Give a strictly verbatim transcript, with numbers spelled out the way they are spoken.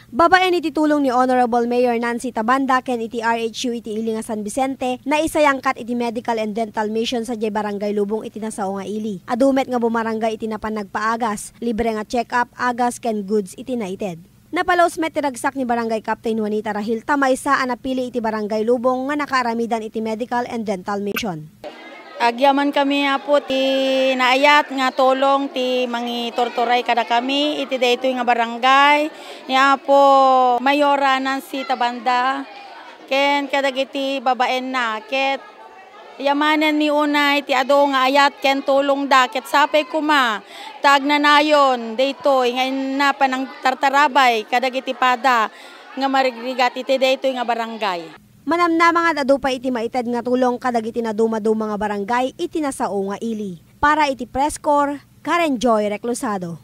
Babaen iti tulong ni Honorable Mayor Nancy Tabanda ken iti R H U iti ili nga San Vicente, naisayangkat iti medical and dental mission sadiay Barangay Lubong iti nasao nga ili. Adu met nga bumaranggay iti napan nagpaagas, libre nga check-up, agas ken goods iti naited. Napalaus met ti ragsak ni Barangay Captain Juanita Rahil ta maysa a napili iti Barangay Lubong nga nakaaramidan iti medical and dental mission. Agyaman kami, Apo, ti naayat nga tulong ti mangiturturay kadakami iti daytoy nga barangay ni Apo Mayora Nancy Tabanda ken kadagiti babaenna, ket yamanenmi unay ti adu nga ayat ken tulongda, ket sapay koma ta agnanayon daytoy nga inna panangtartarabay kadagiti pada nga marigrigat iti daytoy nga barangay. Manamnama nga adu pay iti maited nga tulong kadagiti nadumaduma nga barangay iti nasao nga ili. Para iti Press Corps, Karen Joy Reclusado.